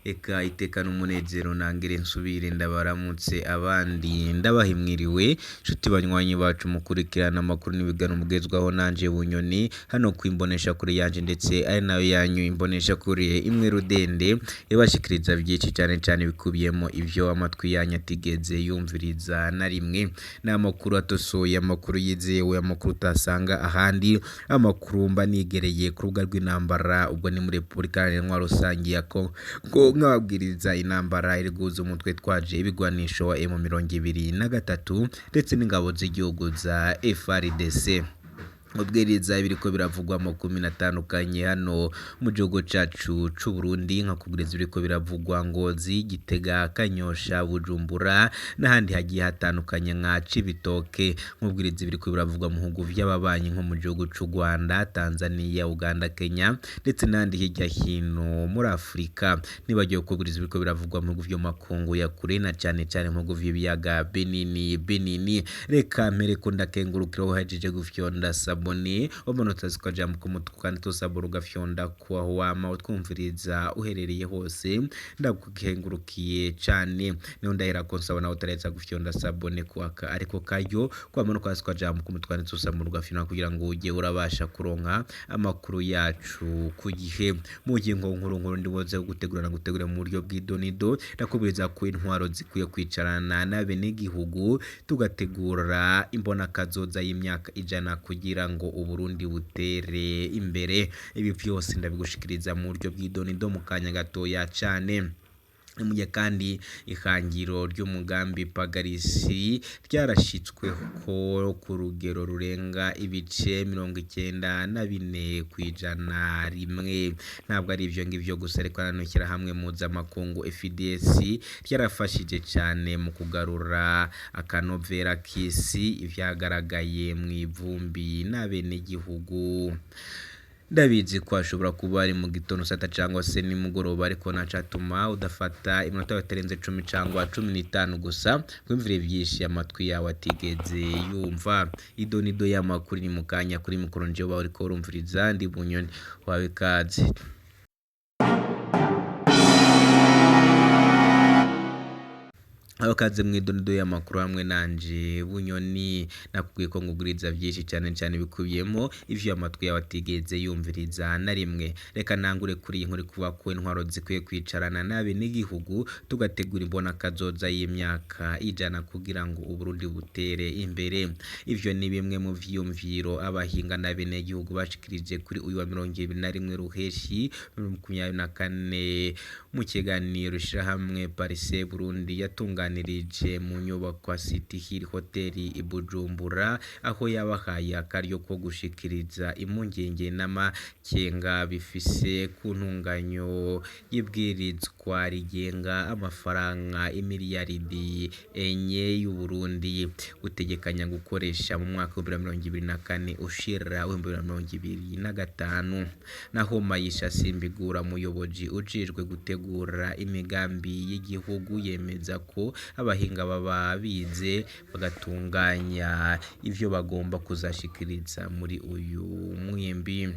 Eka iteka n'umunezero nangere nsubire ndabaramutse abandi ndabahe mwiriwe nshuti banywanyi bacu mukurikirana amakuru n'ibigano mugezwaho nanje Bunyoni hano kwimbonesha kure yanje ndetse ari nayo yanyu imbonesha kure imwe rudende ibashikiriza byinshi cyane cyane bikubiyemo ivyo amatwi yanyu atigeze yumviriza na rimwe. Ni amakuru atosoye, amakuru yizewe, amakuru utasanga ahandi, amakuru mba nigereye ku rubuga rw'intambara, ubwo ni muri Repubulika Iharanira Intwaro Rusange ya Congo, nkababwiriza intambara iri guhuza umutwe twaje ibigwanisho wa M23 ndetse n'ingabo z'igihugu za FARDC. Ubwiriza ibiriko biravugwa amakumi atandukanye hano mu gihugu cacu c'u Burundi, nkakubwiriza ibiriko biravugwa Ngozi, Gitega, Kanyosha, Bujumbura n'ahandi hagiye hatandukanye nka Cibitoke, nkubwiriza ibiriko biravugwa mu bihugu vy'ababanyi nko mu gihugu c'u Rwanda, Tanzania, Uganda, Kenya ndetse n'ahandi hirya hino muri Afurika. Nibagiwe kubwiriza ibiriko biravugwa mu bihugu vyo mu makungu ya kure na cane cane mu bihugu vy'ibiyaga binini binini. Reka mpereko ndakengurukira uhejeje gufyonda sabone wamanutse ukaja ku mutwe kandi tusabura ugafyonda kwaho wama utwumviriza uherereye hose, ndagukengurukiye cane. Niho ndahera ko nsaba nawe utaraheza gufyonda sabone kwaka ariko karyo kwamanuka hasi ukaja ku mutwe kandi tusabura ugafyonda kugira ngo uje urabasha kuronka amakuru yacu ku gihe. Mu ngingo nkuru nkuru ndibuze gutegura na gutegura mu buryo bw'idonido, ndakubwiriza ko intwaro zikwiye kwicarana n'abenegihugu tugategura imbonakazoza y'imyaka 100 kugira ngo Uburundi butere imbere. Ibi vyose ndabigushikiriza mu buryo bw'idonido mu kanya gatoya cane. Mu gihe kandi ihangiro ry'umugambi Pagarisi ryarashitsweko ku rugero rurenga ibice 94% rimwe. Ntabwo ari ivyo ngivyo gusa, ariko nanone ishirahamwe mpuzamakungu FDS ryarafashije cane mu kugarura akanovera k'isi ivyagaragaye mw'ivumbi n'abenegihugu. Ndabizi ko hashobora kuba ari mu gitondo sata cangwa se nimugoroba, ariko ntacatuma udafata iminota itarenze 10 cangwa 15 gusa wumvire vyinshi amatwi yawe atigeze yumva. Idonido y'amakuru ni mukanya kuri mikoro njewe uriko urumviriza ndi Bunyoni wawe ikaze. Abakaze mw'idonido y'amakuru hamwe nanje Bunyoni, nakubwiye ko nguguriza vyinshi cane cane bikubiyemo ivyo amatwi yawe atigeze yumviriza na rimwe. Reka nangure kuri iyi nkuru kuva ko intwaro zikwiye kwicarana n'abenegihugu tugategura imbonakazoza y'imyaka 100 kugira ngo Uburundi butere imbere. Ivyo ni bimwe mu vyiyumviro abahinga n'abenegihugu bashikirije kuri uyu wa 21 Ruheshi 2024 mu kiganiro ishirahamwe Parise Burundi yatunganirije mu nyubakwa City Hill Hotel i Bujumbura, aho yabahaye akaryo ko gushikiriza impungenge n'amakenga bifise ku ntunganyo y'ibwirizwa rigenga amafaranga imiliyaridi 4 y'Uburundi utegekanya gukoresha mu mwaka wa 2024 ushira 2025. Naho Mayisha Simbigura, umuyobozi ujejwe gutegura imigambi y'igihugu, yemeza ko abahinga baba bize bagatunganya ivyo bagomba kuzashikiriza muri uyu mwimbi,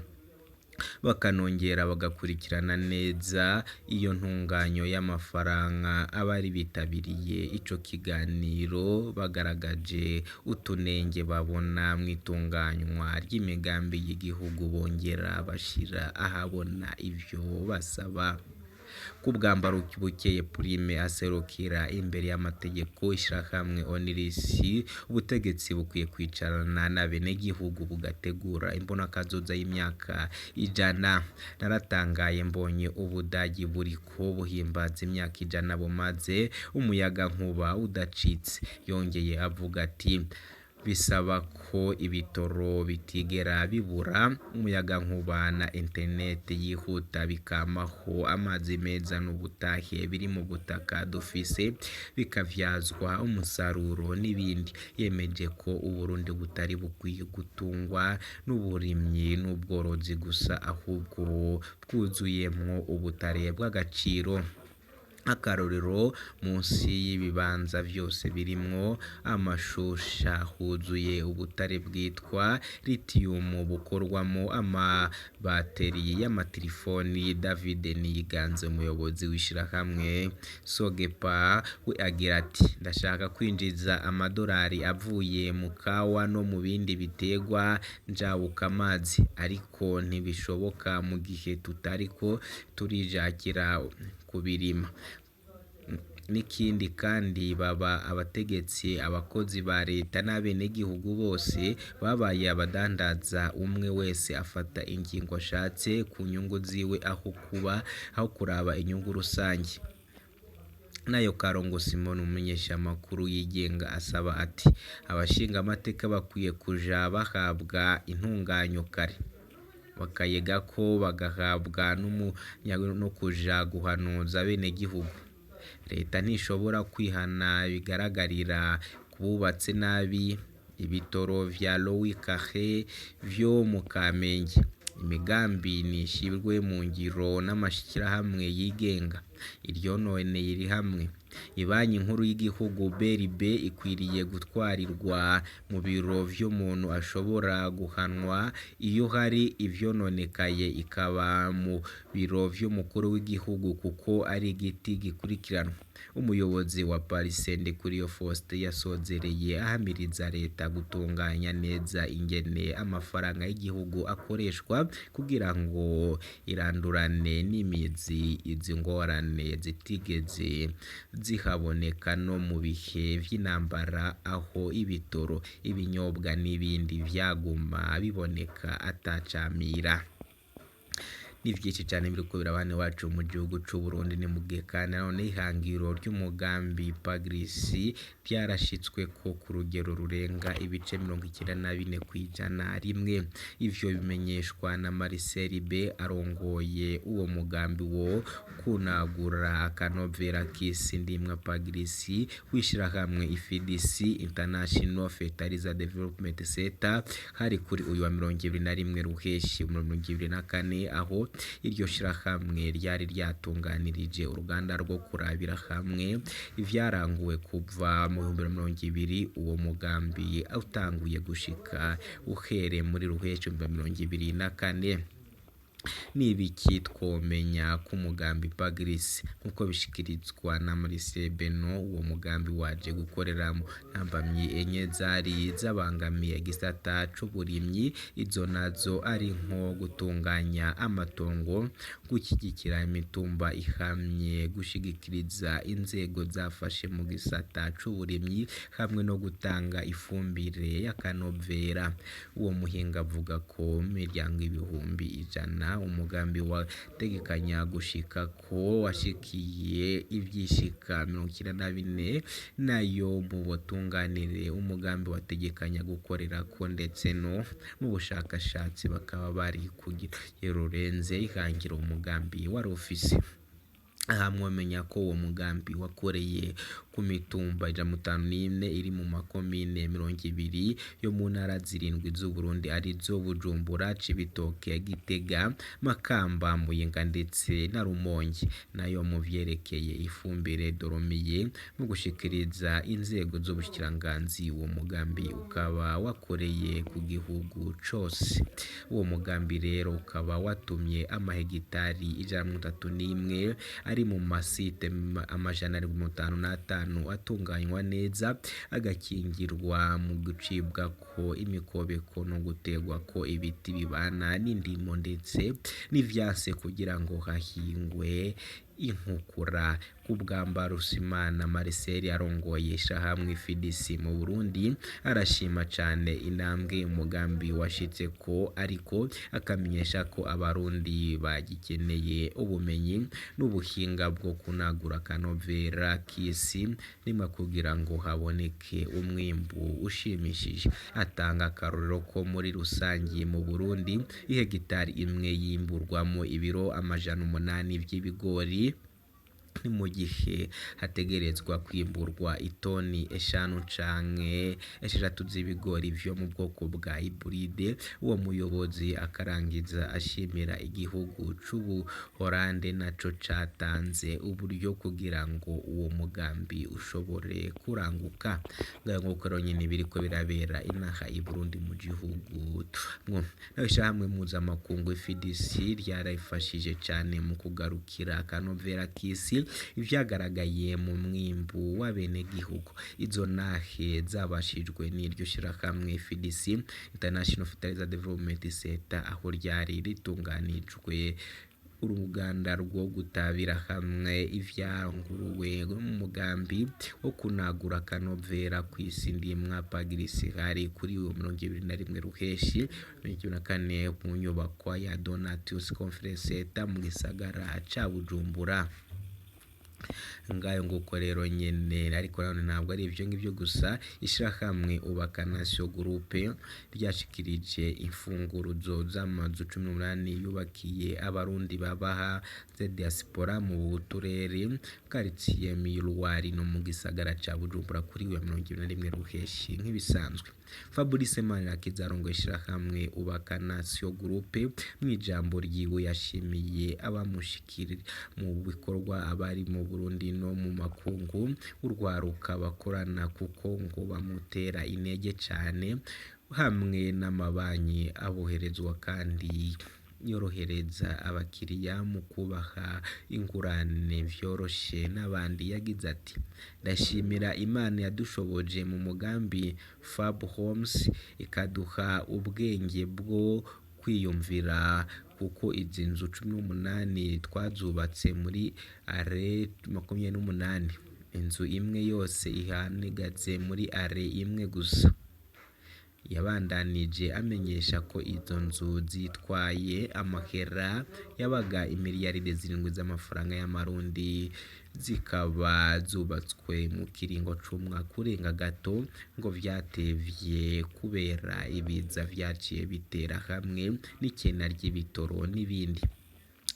bakanongera bagakurikirana neza iyo ntunganyo y'amafaranga. Abari bitabiriye ico kiganiro bagaragaje utunenge babona mw'itunganywa ry'imigambi y'igihugu, bongera bashira ahabona ivyo basaba. Kubwambaro bukeye Prime aserukira imbere y'amategeko ishirahamwe ONURIS, ubutegetsi bukwiye kwicarana n'abenegihugu bugategura imbonakazoza y'imyaka 100. Naratangaye mbonye Ubudagi buriko buhimbaza imyaka 100 bumaze umuyagankuba udacitse. Yongeye avuga ati bisaba ko ibitoro bitigera bibura, umuyagankuba na internet yihuta bikamaho, amazi meza n'ubutahe biri mu butaka dufise bikavyazwa umusaruro n'ibindi. Yemeje ko Uburundi butari bukwiye gutungwa n'uburimyi n'ubworozi gusa, ahubwo bwuzuyemwo ubutare bw'agaciro. Akarorero, munsi y'ibibanza vyose birimwo amashusha huzuye ubutare bwitwa lithium bukorwamo amabateri y'amatirifoni. David Niyiganze, umuyobozi w'ishirahamwe Sogepa, we agira ati: "Ndashaka kwinjiza amadorari avuye mu kawa no mu bindi biterwa njabukamazi, ariko ntibishoboka mu gihe tutariko turijakira kubirima. N'ikindi kandi, baba abategetsi, abakozi ba leta n'abenegihugu bose babaye abadandaza, umwe wese afata ingingo ashatse ku nyungu ziwe aho kuraba inyungu rusangi." Nayo Karongo Simon, umumenyeshamakuru yigenga, asaba ati: "Abashingamateka bakwiye kuja bahabwa intunganyo kare, bakayigako, bagahabwa n'umwanya no kuja guhanuza abenegihugu. Leta ntishobora kwihana bigaragarira kububatse nabi ibitoro vya Louis Carré vyo mu Kamenge. Imigambi nishirwe mu ngiro n'amashirahamwe yigenga, iryononeye riri hamwe. Ibanki nkuru y'igihugu BRB ikwiriye gutwarirwa mu biro vy'umuntu ashobora guhanwa iyo hari ivyononekaye, ikaba mu biro vy'umukuru w'igihugu kuko ari igiti gikurikiranwa." Umuyobozi wa Parise, Ndikuriyo Faustin, yasozereye ahamiriza leta gutunganya neza ingene amafaranga y'igihugu akoreshwa kugira ngo irandurane n'imizi izi ngorane zitigeze zihaboneka no mu bihe vy'intambara, aho ibitoro, ibinyobwa n'ibindi vyaguma biboneka atacamira. Ni vyinshi cane biriko biraba hano iwacu mu gihugu c'Uburundi. Ni mu gihe kandi nanone ihangiro ry'umugambi Pagris ryarashitsweko ku rugero rurenga ibice 94%. Ivyo bimenyeshwa na Marcel B arongoye uwo mugambi wo kunagura akanovera k'isi ndimwa Pagris w'ishirahamwe IFDC, International Fertilizer Development Center. Hari kuri uyu wa 21 Ruheshi 2024, aho iryo shirahamwe ryari ryatunganirije uruganda rwo kurabira hamwe ivyaranguwe kuva mu 2020 uwo mugambi utanguye gushika uhere muri Ruheshi 2024. Nibiki twomenya ku mugambi Pagris? Nk'uko bishikirizwa na Maurice Beno, uwo mugambi waje gukorera mu ntambamyi enye zari zabangamiye igisata c'uburimyi. Izo nazo ari nko gutunganya amatongo, gushyigikira imitumba ihamye, gushigikiriza inzego zafashe mu gisata c'uburimyi hamwe no gutanga ifumbire y'akanovera. Uwo muhinga avuga ko imiryango 100,000 umugambi wategekanya gushika ko washikiye ivyishika 94, nayo mu butunganire umugambi wategekanya gukorerako ndetse no mu bushakashatsi bakaba bari kugira rurenze ihangiro umugambi wari ufise. Aha mwomenya ko uwo mugambi wakoreye ku mitumba 154 iri mu makomine 20 yo mu ntara zirindwi z'Uburundi, arizo Bujumbura, Cibitoke, Gitega, Makamba, Muyinga ndetse na Rumonge. Nayo mu vyerekeye ifumbire doromiye mu gushikiriza inzego z'ubushikiranganzi, uwo mugambi ukaba wakoreye ku gihugu cose. Uwo mugambi rero ukaba watumye amahegitari 131 ari mu masite 755 atunganywa neza, agakingirwa mu gucibwa ko imikobeko no gutegwa ko ibiti bibana n'indimo ndetse n'ivyanse kugira ngo hahingwe inkukura. Kubwa Rusimana Marcel, arongoye ishirahamwe FDC mu Burundi, arashima cane intambwe umugambi washitseko, ariko akamenyesha ko abarundi bagikeneye ubumenyi n'ubuhinga bwo kunagura akanovera k'isi rimwe kugira ngo haboneke umwimbu ushimishije. Atanga akarorero ko muri rusangi mu Burundi ihegitari imwe yimburwamo ibiro 800 vy'ibigori. Ni mu gihe hategerezwa kwimburwa itoni 5 canke 6 z'ibigori vyo mu bwoko bwa iburide. Uwo muyobozi akarangiza ashimira igihugu c'Ubuholande naco catanze uburyo kugira ngo uwo mugambi ushobore kuranguka. Ngaho nk'uko rero nyene biriko birabera inaha i Burundi mu gihugu mwo. Naho ishirahamwe mpuzamakungu FDC ryarafashije cane mu kugarukira akanovera k'isi ivyagaragaye mu mwimbu w'abenegihugu. Izo nahe zabashijwe n'iryo shirahamwe FDC, International Fertilizer Development Center, aho ryari ritunganijwe uruganda rwo gutabira hamwe ivyanguruwe mu mugambi wo kunagura akanovera kw'isi ndimwa Pagirisi. Hari kuri uwo 21 Ruheshi 2024 mu nyubakwa ya Donatus Conference Center mu gisagara ca Bujumbura. Ngayo nguko rero nyene. Ariko nanone ntabwo ari ivyo ngivyo gusa. Ishirahamwe Ubaka Nation Group ryashikirije imfunguruzo z'amazu 18 yubakiye abarundi babaha ze diaspora mu turere quartier Miroir no mu gisagara ca Bujumbura kuri uyu wa 21 Ruheshi nk'ibisanzwe. Fabrice Manirakiza arongoye ishirahamwe Ubaka Nation Group, mw'ijambo ryiwe yashimiye abamushikira mu bikorwa abari mu Burundi no mu makungu, urwaruka bakorana kuko ngo bamutera intege cane, hamwe n'amabanki aboherezwa kandi yorohereza abakiriya mu kubaha ingurane vyoroshe n'abandi. Yagize ati: "Ndashimira Imana yadushoboje mu mugambi Fab Homes, ikaduha ubwenge bwo kwiyumvira, kuko izi nzu 18 twazubatse muri are 28, inzu imwe yose ihagaze muri are imwe gusa." Yabandanije amenyesha ko izo nzu zitwaye amahera yabaga imiliyaridi 7 z'amafaranga y'amarundi, zikaba zubatswe mu kiringo c'umwaka urenga gato. Ngo vyatevye kubera ibiza vyaciye bitera hamwe n'ikena ry'ibitoro n'ibindi.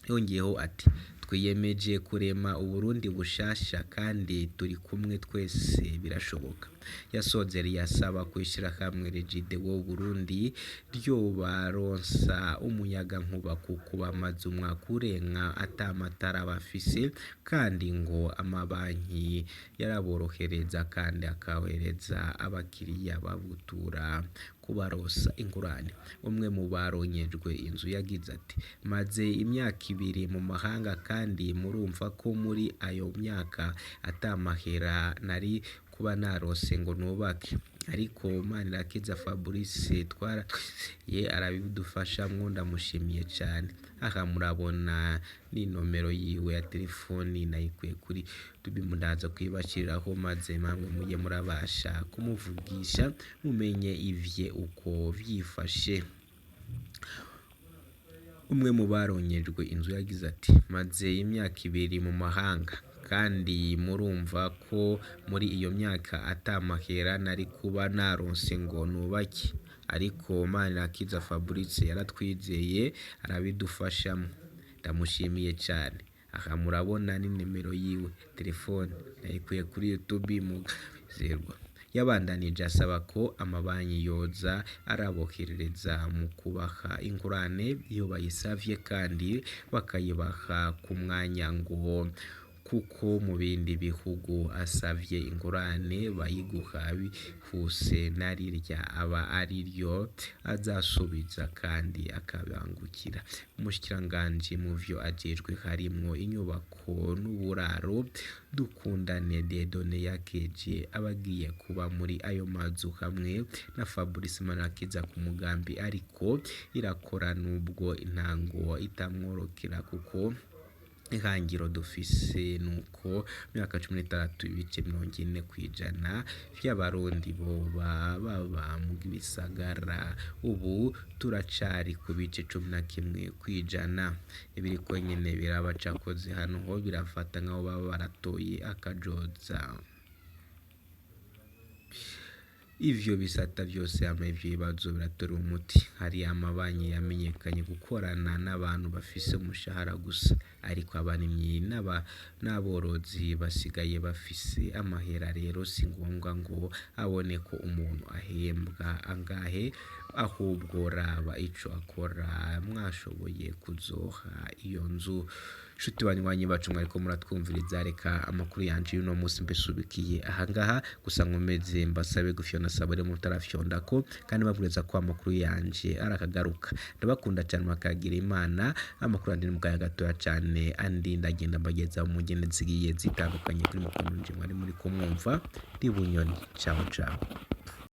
Yongeyeho ati: "Twiyemeje kurema Uburundi bushasha kandi turi kumwe twese birashoboka." Yasozereye asaba ko ishirahamwe Regideso Burundi ryobaronsa umuyagankuba kuko bamaze umwaka urenga ata matara bafise, kandi ngo amabanki yaraborohereza kandi akahereza abakiriya babutura kubaronsa ingurane. Umwe mu baronkejwe inzu yagize ati: "Maze imyaka 2 mu mahanga, kandi murumva ko muri ayo myaka ata mahera nari kuba narose ngo nubake, ariko Manirakiza Fabrice twaratwizeye arabidufashamwo, ndamushimiye cane. Aha murabona n'inomero yiwe ya telefoni, nayikuye kuri YouTube, ndaza kuyibashiriraho maze namwe mujye murabasha kumuvugisha mumenye ivye uko vyifashe." Umwe mu baronkejwe inzu yagize ati: "Maze imyaka 2 mu mahanga, kandi murumva ko muri iyo myaka ata mahera nari kuba naronse ngo nubake, ariko Manirakiza Fabrice yaratwizeye arabidufashamwo, ndamushimiye cane. Aha murabona n'inimero yiwe telefone, nayikuye kuri YouTube mugizerwa." Yabandanije asaba ko amabanki yoza araboherereza mu kubaha ingurane iyo bayisavye kandi bakayibaha ku mwanya, ngo kuko mu bindi bihugu asavye ingurane bayiguha bihuse, narirya aba ariryo azasubiza kandi akabangukira. Umushikiranganji mu vyo ajejwe harimwo inyubako n'uburaro, Dukundane Dieudonné, yakeje abagiye kuba muri ayo mazu hamwe na Fabrice Manirakiza ku mugambi ariko irakora, nubwo intango itamworokera, kuko ihangiro dufise nuko myaka 16 ibice 40% vy'abarundi boba baba mu bisagara, ubu turacari ku bice 11%. Ibiriko nyene biraba cakoze hano ho birafata nkaho baba baratoye akajoza. Ivyo bisata vyose hama ivyo bibazo biratorerwa umuti. Hari amabanki yamenyekanye gukorana n'abantu bafise umushahara gusa, ariko abarimyi n'aborozi basigaye bafise amahera, rero si ngombwa ngo abone ko umuntu ahembwa angahe, ahubwo raba ico akora mwashoboye kuzoha iyo nzu. Nshuti banywanyi bacu mwariko muratwumviriza, reka amakuru yanje y'uno munsi mbesubikiye ahangaha, gusa nkomeze mbasabe gufyonda sabone mutarafyondako, kandi mbabwiriza ko amakuru yanje arakagaruka. Ndabakunda cane, makagira Imana. Amakuru yanje ni mukanya gatoya cane, andi ndagenda mbageza mu ngene zigiye zitandukanye. Kuri mikoro nje mwari muri kumwumva ndi Bunyoni. Ciao ciao.